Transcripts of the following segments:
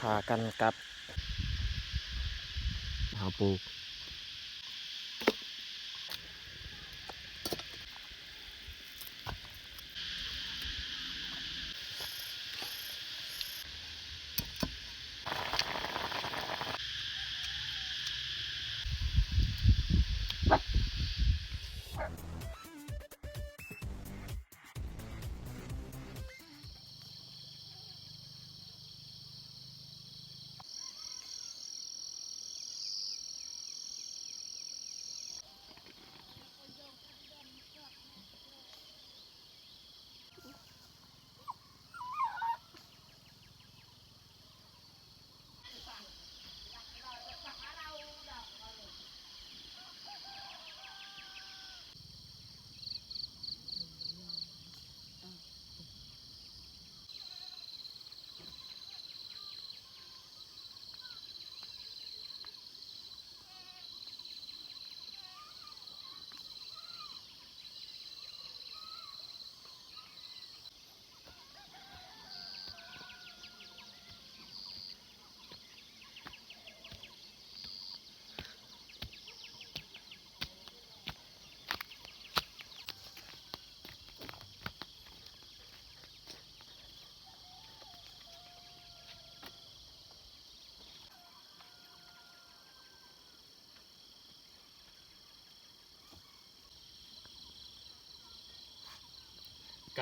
ພາກັນກັບ ເຮົາປູກ.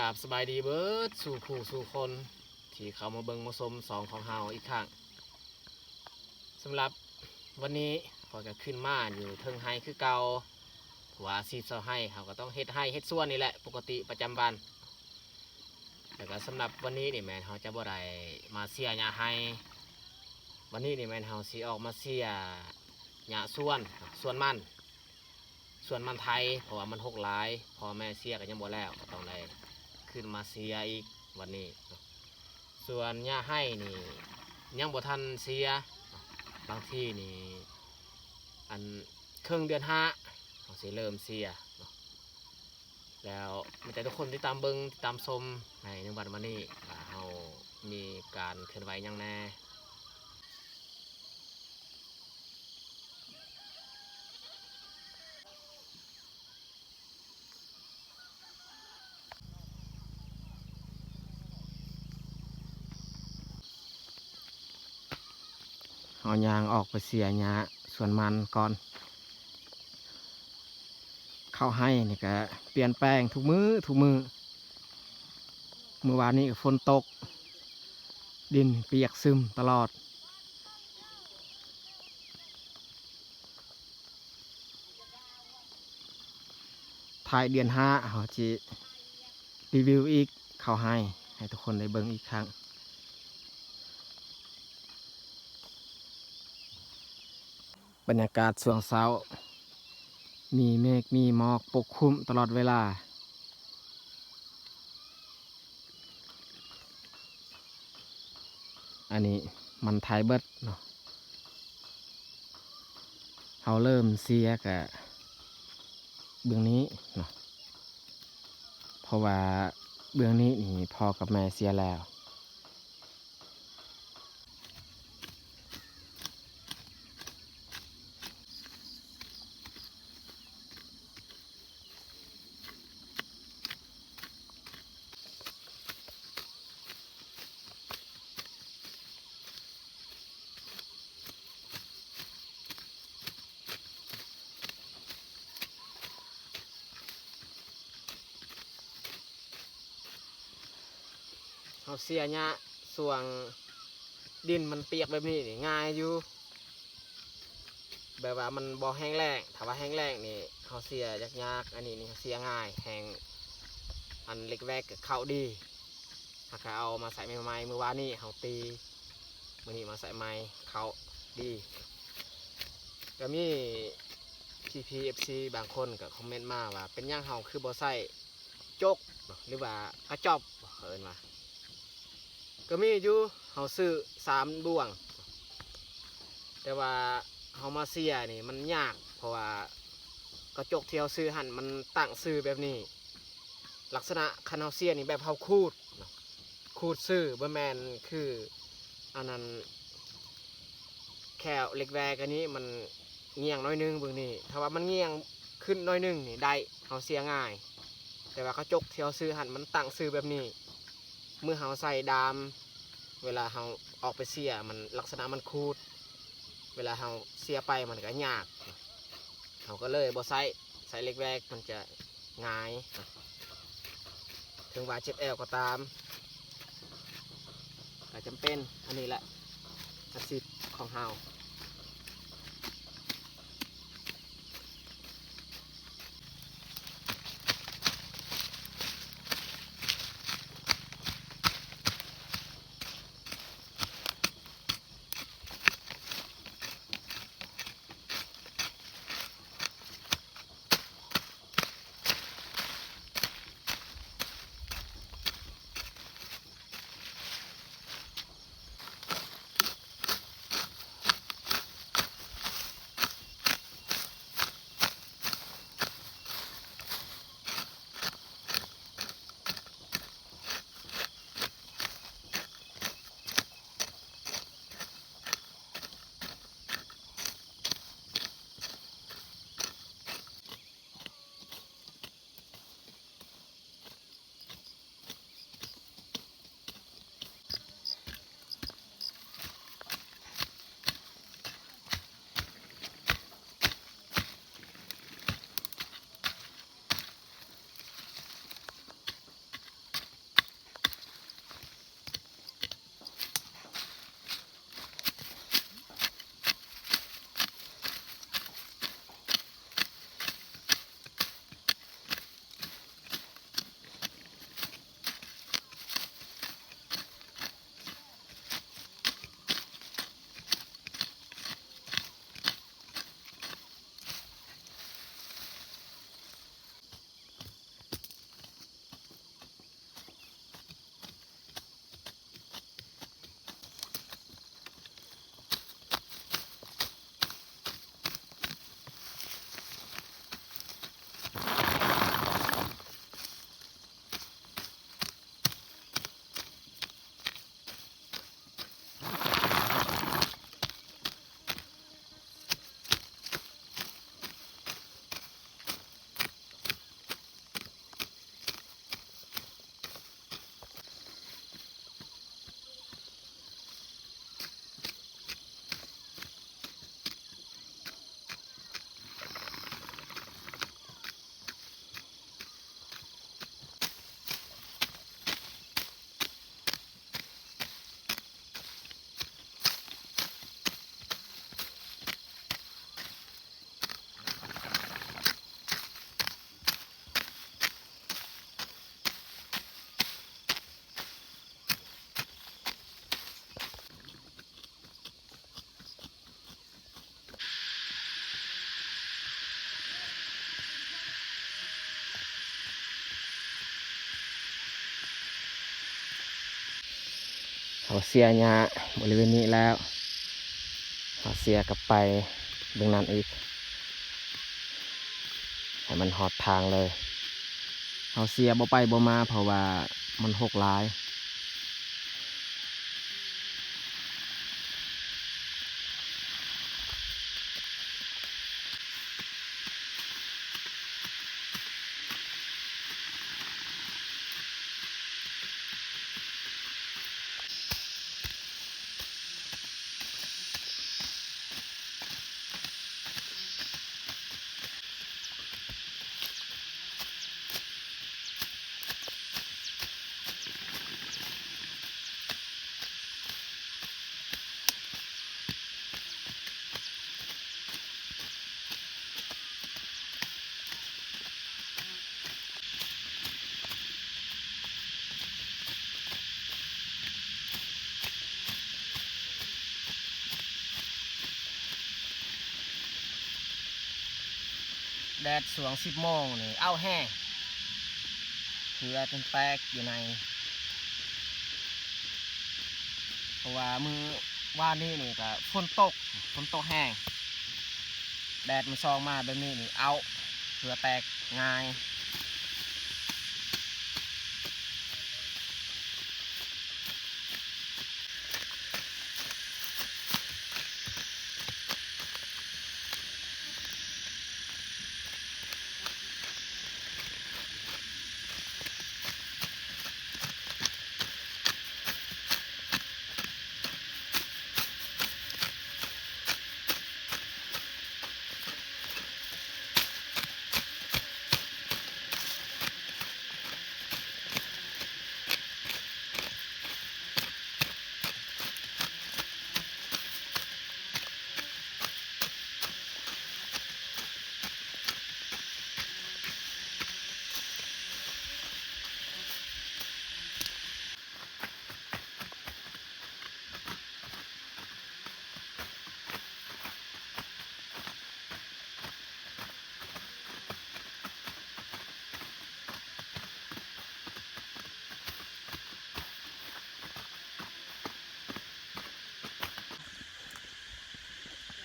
ກາບສະບາຍດີເບິດສູ່ຄູ່ສູ່ຄົນທີ່ເຂົ້າມາເບິ່ງມາຊົມຊ່ອງຂອງເຮົາອີກຄັ້ງ. ສຳລັບວັນນີ້ຂ້ອຍກໍຂຶ້ນມາຢູ່ເທິງໄຮ່ຄືເກົ່າ ເພາະວ່າອາຊີບຊາວໄຮ່ເຮົາກໍຕ້ອງເຮັດໄຮ່ເຮັດສວນນີ້ແຫຼະ ປົກກະຕິປະຈຳວັນ. ແລ້ວກໍສຳລັບວັນນີ້ນີ້ແມ່ນເຮົາຈະບໍ່ໄດ້ມາເສຍຫຍ້າໄຮ່, ວັນນີ້ນີ້ແມ່ນເຮົາຊິອອກມາເສຍຫຍ້າສວນ ສວນມັນ ສວນມັນໄທ ເພາະວ່າມັນຮົກຫຼາຍ ພໍ່ແມ່ເສຍກໍຍັງບໍ່ແລ້ວ ກໍຕ້ອງໄດ້ຂຶ້ນມາເສຍອີກວັນນີ້. ສ່ວນຫຍ້າໄຮ່ນີ້ຍັງບໍ່ທັນເສຍ ບາງທີນີ້ ອັນ ເຄິ່ງເດືອນຫ້າເຮົາຊິເລີ່ມເສຍເນາະ. ແລ້ວມີແຕ່ທຸກຄົນຕິດຕາມເບິ່ງ ຕິດຕາມຊົມໃນ ໃນວັນ ວັນນີ້ວ່າເຮົາມີການເຄື່ອນໄຫວຫຍັງແດ່. ເຮົາຍ່າງອອກໄປເສຍຫຍ້າສວນມັນກ່ອນ. ເຂົ້າໄຮ່ນີ້ກະປ່ຽນແປງທຸກມື້ທຸກມື້. ມື້ວານນີ້ກໍຝົນຕົກ ດິນປຽກຊຶມຕະຫຼອດ. ທ້າຍເດືອນຫ້າເຮົາຊິຣີວິວອີກ ເຂົ້າໄຮ່ໃຫ້ທຸກຄົນໄດ້ເບິ່ງອີກຄັ້ງ. ບັນຍາກາດຊ່ວງເຊົ້າ ມີເມກມີໝອກປົກຄຸມຕະຫຼອດເວລາ. ອັນນີ້ມັນໄທເບິດເນາະ. ເຮົາເລີ່ມເສຍກະເບື້ອງນີ້ເນາະ ເພາະວ່າເບື້ອງນີ້ນີ້ພໍ່ກັບແມ່ເສຍແລ້ວ. ເຮົາເສຍຫຍ້າຊ່ວງດິນມັນປຽກແບບນີ້ນີ້ງ່າຍຢູ່ ແບບວ່າມັນບໍ່ແຫ້ງແລ້ງ. ຖ້າວ່າແຫ້ງແລ້ງນີ້ເຮົາເສຍຍາກໆ ອັນນີ້ນີ້ເສຍງ່າຍແຮງ. ອັນເຫຼັກແວກກໍເຂົ້າດີ ຫາກເອົາມາໃສ່ໃໝ່ໆ ມື້ວານນີ້ເຮົາຕີ ມື້ນີ້ມາໃສ່ໃໝ່ ເຂົ້າດີ. ກໍມີ ພີພີ ເອັຟຊີ ບາງຄົນກໍຄອມເມັນມາວ່າ ເປັນຫຍັງເຮົາຄືບໍ່ໃຊ້ ຈົກເນາະ ຫຼືວ່າກະຈອບ ເຂົາເອີ້ນວ່າ ກໍມີຢູ່. ເຮົາຊື້ສາມບ່ວງ ແຕ່ວ່າເຮົາມາເສຍນີ້ມັນຍາກ ເພາະວ່າກະຈົກທີ່ເຮົາຊື້ຫັ້ນມັນຕັ້ງຊື່ແບບນີ້. ລັກສະນະຄັນເຮົາເສຍນີ້ແບບເຮົາຂູດເນາະ ຂູດຊື່ ບໍ່ແມ່ນຄືອັນນັ້ນ ແຂ້ວເຫຼັກແວກອັນນີ້ມັນງ່ຽງໜ້ອຍໜຶ່ງເບິ່ງນີ້ ຖ້າວ່າມັນງ່ຽງຂຶ້ນໜ້ອຍໜຶ່ງນີ້ໄດ້ ເຮົາເສຍງ່າຍ. ແຕ່ວ່າກະຈົກທີ່ເຮົາຊື້ຫັ້ນມັນຕັ້ງຊື່ແບບນີ້ ເມື່ອເຮົາໃສ່ດາມ ເວລາເຮົາອອກໄປເສຍ ມັນລັກສະນະມັນຂູດ ເວລາເຮົາເສຍໄປມັນກະຍາກ ເຮົາກະເລີຍບໍ່ໃຊ້ ໃຊ້ເຫຼັກແວກມັນຈະງ່າຍ. ເຖິງວ່າເຈັບແອວກໍຕາມ ກະຈຳເປັນ ອັນນີ້ແຫຼະອາຊີບຂອງເຮົາ. ເຮົາເສຍຫຍ້າບໍລິເວນນີ້ແລ້ວ ເຮົາເສຍກັບໄປເບິ່ງນັ້ນອີກ ໃຫ້ມັນຮອດທາງເລີຍ. ເຮົາເສຍບໍ່ໄປບໍ່ມາ ເພາະວ່າມັນຮົກຫຼາຍ. ແດດຊ່ວງສິບໂມງນີ້ເອົາແຮງ ເຫື່ອຈົນແຕກຢູ່ໃນ ເພາະວ່າມື້ວານນີ້ນີ້ກະຝົນຕົກ ຝົນຕົກແຮງ ແດດມັນສ່ອງມາແບບນີ້ນີ້ ເອົາ ເຫື່ອແຕກງ່າຍ.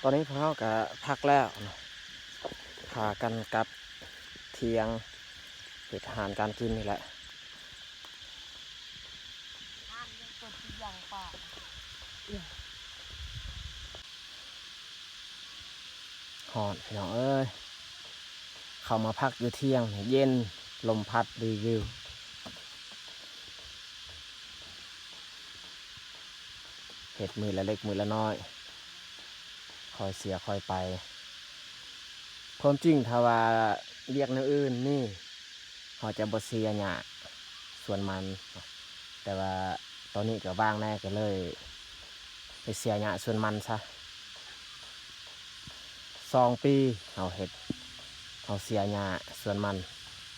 ຕອນນີ້ພວກເຮົາກະພັກແລ້ວເນາະ ພາກັນກັບທ່ຽງ ເຮັດອາຫານການກິນນີ້ແຫຼະ. ຮ້ອນພີ່ນ້ອງເອີຍ ເຂົ້າມາພັກຢູ່ທ່ຽງນີ້ເຢັນ ລົມພັດດີວິວ. ເຮັດມື້ລະເລັກມື້ລະນ້ອຍ ຄ່ອຍເສຍຄ່ອຍໄປ. ຄວາມຈິງຖ້າວ່າວຽກແນວອື່ນມີ ເຮົາຈະບໍ່ເສຍຫຍ້າສວນມັນ ແຕ່ວ່າຕອນນີ້ກະວ່າງແດ່ ກະເລີຍໄປເສຍຫຍ້າສວນມັນຊະ. ສອງປີເຮົາເຮັດ ເຮົາເສຍຫຍ້າສວນມັນ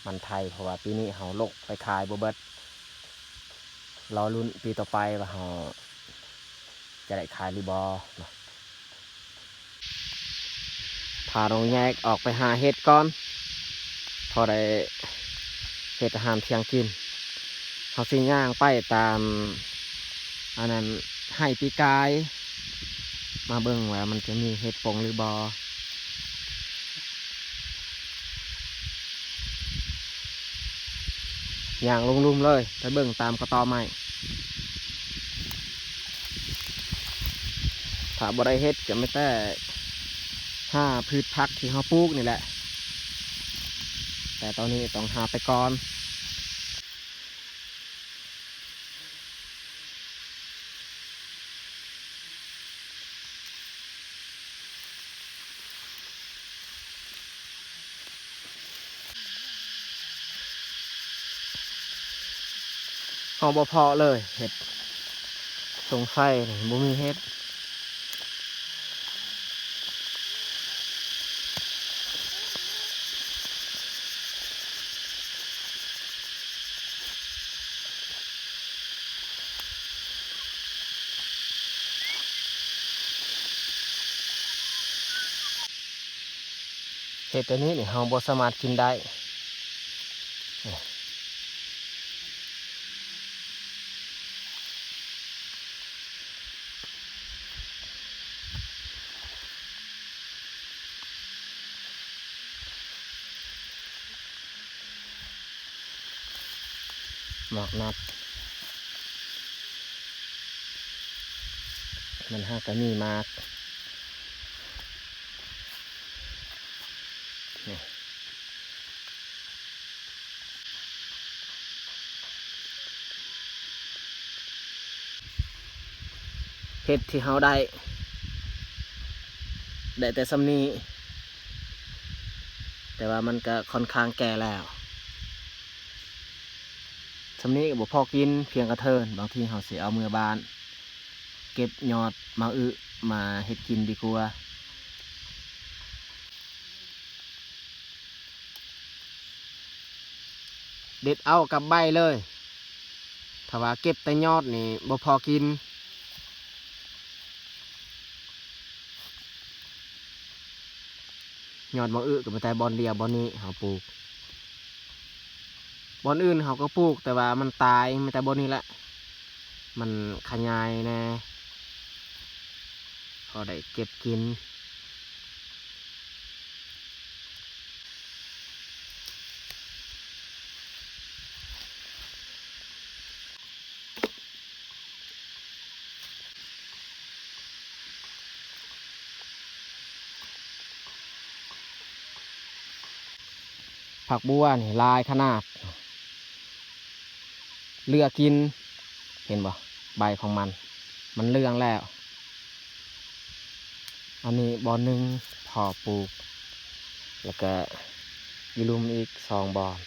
ມັນໄທ ເພາະວ່າປີນີ້ເຮົາລົກໄປຂາຍບໍ່ເບິດ. ລໍລຸ້ນປີຕໍ່ໄປວ່າເຮົາຈະໄດ້ຂາຍຫຼືບໍ່ເນາະ. ພານ້ອງແຍກອອກໄປຫາເຫັດກ່ອນ ພໍໄດ້ເຮັດອາຫານທ່ຽງກິນ. ເຮົາຊິຍ່າງໄປຕາມ ອັນນັ້ນ ໄຮ່ປີກາຍ ມາເບິ່ງວ່າມັນຈະມີເຫັດປົງຫຼືບໍ່. ຍ່າງລົງລຸ່ມເລີຍ ໄປເບິ່ງຕາມກະຕໍໄມ້. ຖ້າບໍ່ໄດ້ເຫັດກະມີແຕ່ຫາພືດຜັກທີ່ເຮົາປູກນີ້ແຫຼະ ແຕ່ຕອນນີ້ຕ້ອງຫາໄປກ່ອນ. ເຮົາບໍ່ພໍ້ເລີຍເຫັດ ສົງໄສນີ້ບໍ່ມີເຫັດ. ເຫັດໂຕນີ້ນີ້ເຮົາບໍ່ສາມາດກິນໄດ້. ໝາກນັດ ມັນຫາກະມີໝາກ. ເຫັດທີ່ເຮົາໄດ້ ໄດ້ແຕ່ສ່ຳນີ້ ແຕ່ວ່າມັນກະຄ່ອນຂ້າງແກ່ແລ້ວ. ສ່ຳນີ້ກະບໍ່ພໍກິນ ພຽງກະເທີນ ບາງທີເຮົາຊິເອົາເມືອບ້ານ ເກັບຍອດໝາກອຶມາເຮັດກິນດີກວ່າ. ເດັດເອົາກັບໃບເລີຍ ຖ້າວ່າເກັບແຕ່ຍອດນີ້ບໍ່ພໍກິນ. ຍອດໝາກອຶກະມີແຕ່ບ່ອນດຽວບ່ອນນີ້ເຮົາປູກ. ບ່ອນອື່ນເຮົາກະປູກ ແຕ່ວ່າມັນຕາຍ ມີແຕ່ບ່ອນນີ້ແຫຼະ ມັນຂະຫຍາຍແດ່ ພໍໄດ້ເກັບກິນ. ຜັກບົວນີ້ຫຼາຍຂະໜາດ ເຫຼືອກິນ ເຫັນບໍ່ ໃບຂອງມັນ ມັນເຫຼືອງແລ້ວ. ອັນນີ້ບ່ອນໜຶ່ງພໍ່ປູກ ແລ້ວກະຢູ່ລຸ່ມອີກສອງບ່ອນ.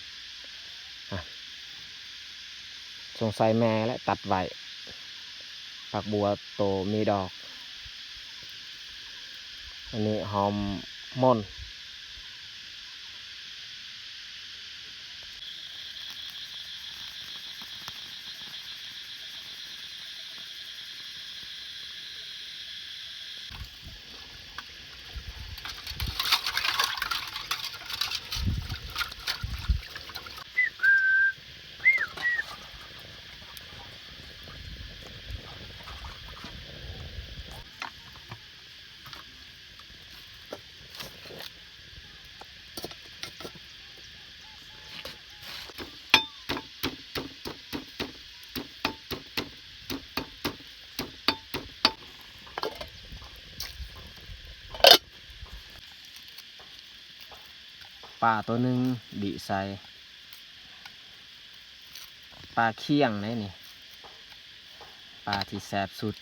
ອ່ະ ສົງໄສແມ່ແຫຼະຕັດໄວ້ ຜັກບົວໂຕມີດອກ. ອັນນີ້ຫອມມົນ. ເ ປາໂຕໜຶ່ງດີໃສ່ ປາຄຽງເດ້ນີ້ ປາທີ່ແຊບສຸດ.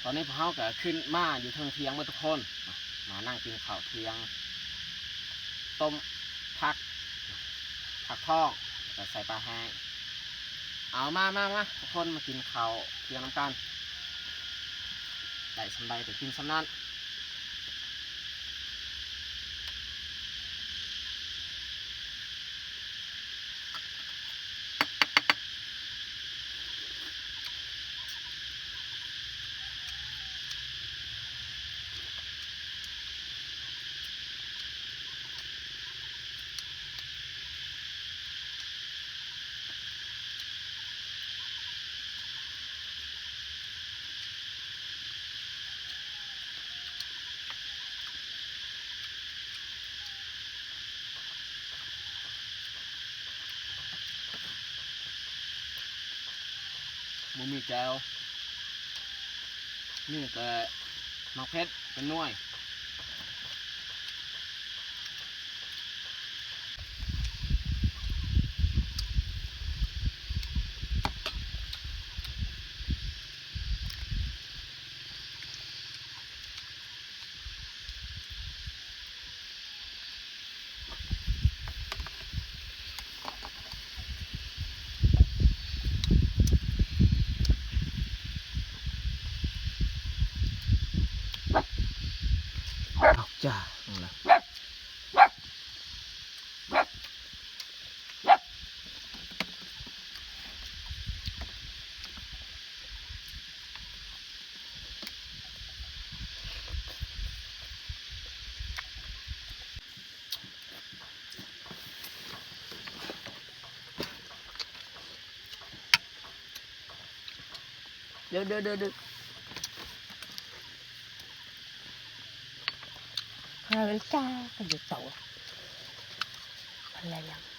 ຕອນນີ້ພວກເຮົາກໍຂຶ້ນມາຢູ່ເທິງຖຽງເບິດທຸກຄົນ ມານັ່ງກິນເຂົ້າຖຽງ ຕົ້ມຜັກ ຜັກທອງ ແລ້ວກໍໃສ່ປາແຫ້ງ. ເອົາ ມາ ມາ ມາ ທຸກຄົນມາກິນເຂົ້າຖຽງນຳກັນ ໄດ້ສ່ຳໃດກໍກິນສ່ຳນັ້ນ. ບໍ່ມີແຈ່ວ ມີແຕ່ໝາກເຜັດເປັນໜ່ວຍ. ເອົາຈ້າ ເອົາລະ. ເດີ ເດີ ເດີ ເດີ ພາເວນກາກໍຢູ່ເຕົາ ພະລາຍັງ.